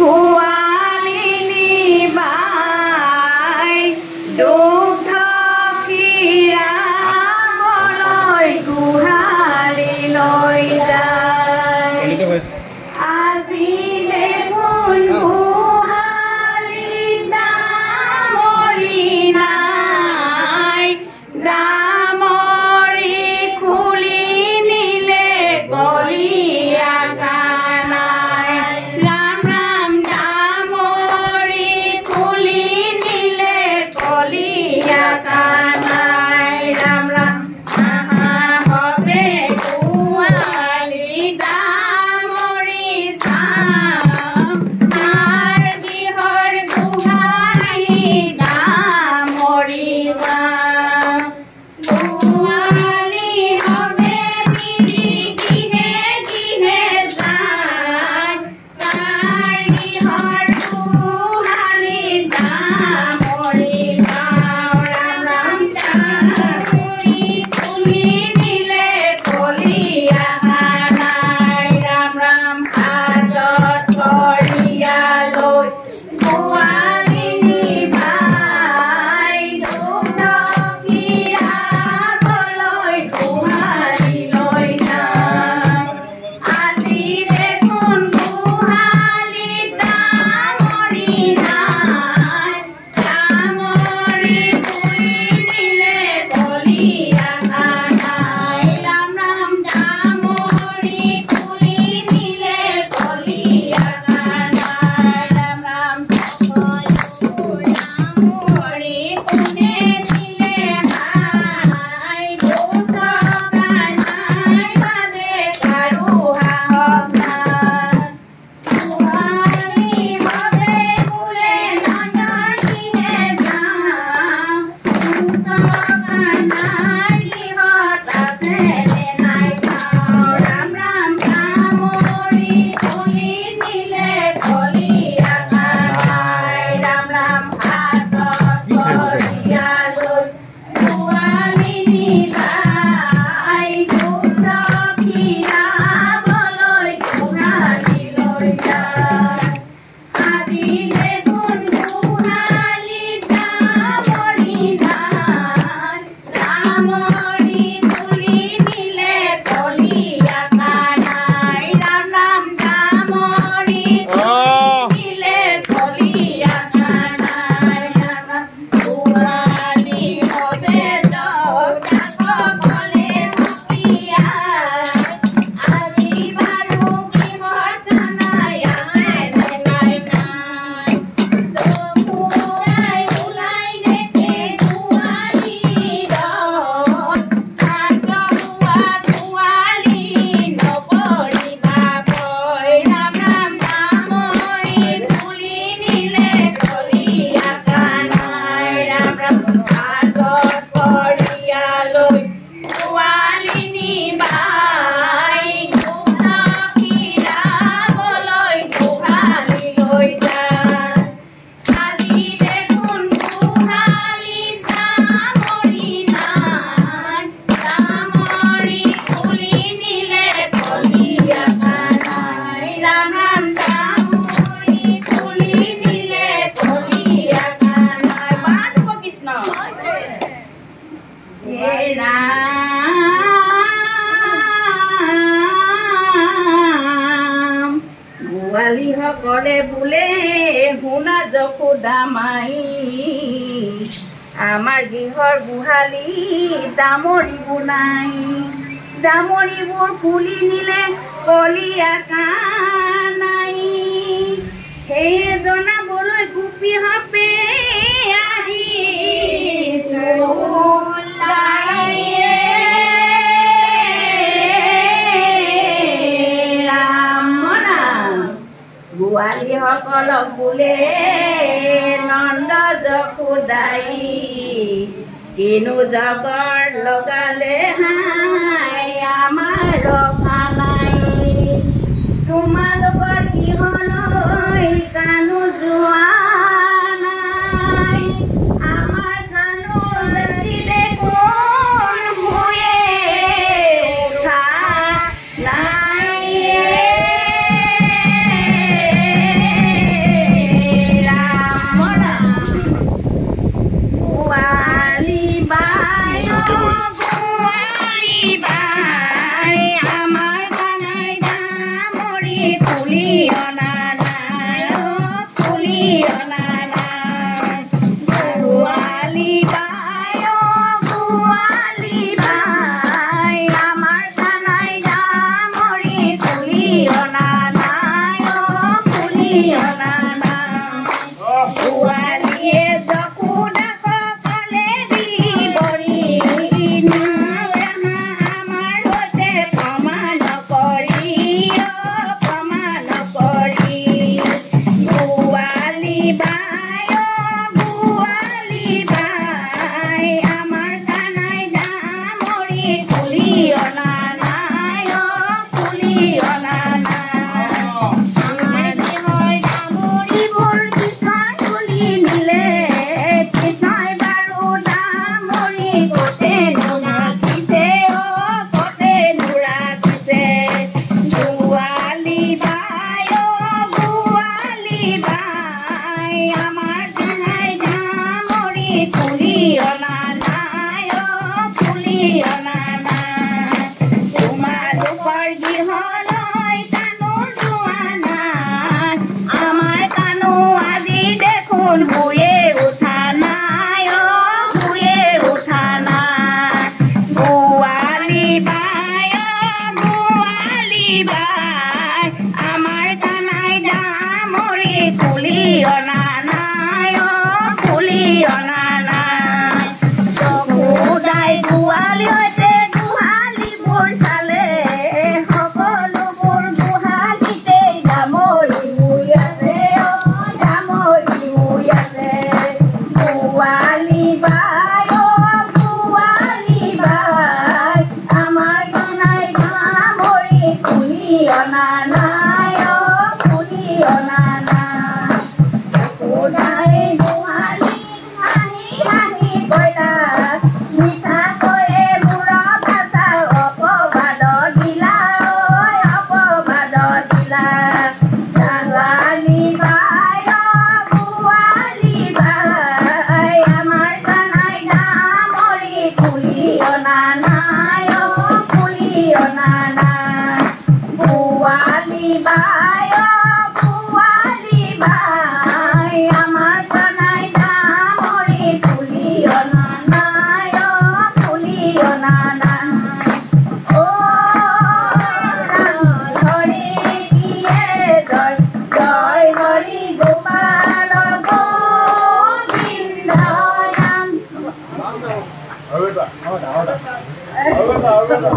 গোৱালিনী বাই দুগ্ধ খীৰাবলৈ গোহালিলৈ যায়। আজি দেখোন গোহালিত দামৰি নাই, দামৰি খুলি নিলে কলীয়া কানাই। ৰাম ৰাম দামৰি খুলি নিলে কলীয়া কানাই। ৰাম ৰাম আহা হবে গোৱালি দামৰি চাম, কাৰ গৃহৰ গোহালি দামৰি বাম। গোৱালি হবে মিলি গৃহে গৃহে যায়, কাৰ গৃহৰ গোহালি দামৰি বাম। ৰাম ৰাম দামৰি খুলি নিলে কলীয়া কানাই। ৰাম ৰাম হাতত কৰীয়া লৈ গোৱালিনী বাই দুগ্ধ খীৰাবলৈ গোহালিলৈ যায়। আজি দেখোন গোহালিত দামৰি নাই, দামৰি খুলি নিলে কলীয়া কানাই। ৰাম ৰাম দামৰি খুলি নিলে কলীয়া কানাই। ৰাম ৰাম দামৰি কোনে নিলে হাই, দুষ্ট কানাই বাদে কাৰো সাহস নাই। গোৱালি হবে বোলে নন্দৰ গৃহে যাওঁ, দুষ্ট কানাই গৃহত আছে নে নাই চাওঁ। ৰাম ৰাম দামৰি খুলি নিলে কলীয়া কানাই। ৰাম ৰাম হাতত কৰীয়া লৈ গোৱালিনী বাই দুগ্ধ খীৰাবলৈ গোহালিলৈ যায়। আজি দেখোন গোহালিত দামৰি নাই, দামৰি খুলি নিলে কলীয়া কানাই। ৰাম ৰাম দামৰি খুলি নিলে কলীয়া কানাই। ৰাম ৰাম গোৱালি হবে সকলে সুকীয়াই, আজি বাৰু গৃহত কানাই আছে নে নাই চাই। যশোদাই ওলাই দেখে গোৱালিৰত, সাত হোৱা গোৱালি নকৰিবা ভয়। ৰাম ৰাম দামৰি খুলি নিলে কলীয়া কানাই। ৰাম ৰাম হাতত কৰীয়া লৈ গোৱালিনী বাই দুগ্ধ খীৰাবলৈ গোহালিলৈ যায়। আজি দেখোন গোহালিত দামৰি নাই, দামৰি খুলি নিলে কলীয়া কানাই। ৰাম ৰাম দামৰি খুলি নিলে কলীয়া কানাই। মাধৱ কৃষ্ণ। হে ৰাম, গোৱালীসকলে বোলে শুনা যশোদা মাই, আমাৰ গৃহৰ গোহালি দামৰিবোৰ নাই, দামৰিবোৰ খুলি নিলে কলীয়া কানাই। সেয়ে জনাবলৈ গোপী সপে আহিছো ৰাম ৰাম। গোৱালীসকলক বোলে নন্দ যশোদাই, কিনো জগৰ লগালে হাই আমাৰ ৰখা নাই। তোমালোকৰ গৃহলৈ কানো যোৱা নাই, আমাৰ কানো যাচি দেখোন শুয়ে উঠা নাই। আৰু এটা।